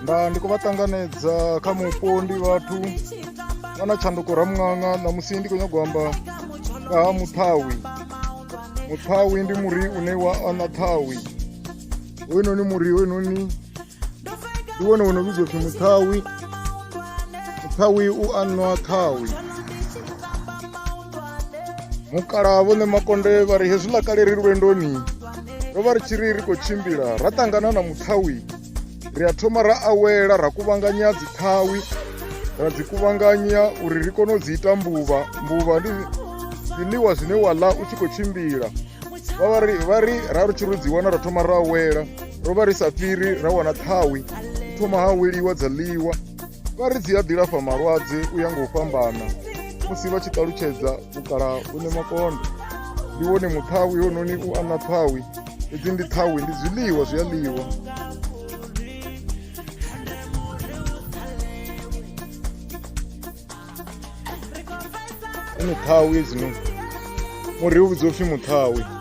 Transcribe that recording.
Nda ndi khou vha ṱanganedza kha mupo, ndi vhathu vha na tshanduko ramuṅaṅa. Ṋamusi ndi khou nyanga u amba nga ha muṱhawi. Muṱhawi ndi muri une wa aṋa ṱhawi, hoyunoni muri hoyunoni ndi wone wo no vhidzwa upfhi muṱhawi. Muṱhawi u aṋwa ṱhawi. Mukalaha vho Ṋemakonde vha ri hezwiḽa kale ri lwendoni ro vha ri tshi ri ri khou tshimbila ra ṱangana na muṱhawi ri a thoma ra awela ra kuvhanganya dziṱhawi ra dzi kuvhanganya uri ri kone u dzi ita mbuvha. Mbuvha ndi zwiḽiwa zwine wa ḽa u tshi khou tshimbila. Vha vha ri vha ri ra ri tshi ro dzi wana ra thoma ra awela ro vha ri sa fhiri ra wana ṱhawi u thoma ha aweliwa dza ḽiwa. Vha ri dzi a ḓi lafha malwadze u ya nga u fhambana musi vha tshi ṱalutshedza vhukalaha Vho Ṋemakonde. Ndi wone muṱhawi hounoni u aṋa ṱhawi, hedzi ndi ṱhawi ndi zwiḽiwa zwi a ḽiwa. Ndi miṱhawi hedzinoni, muri u vhidzwa upfhi muṱhawi.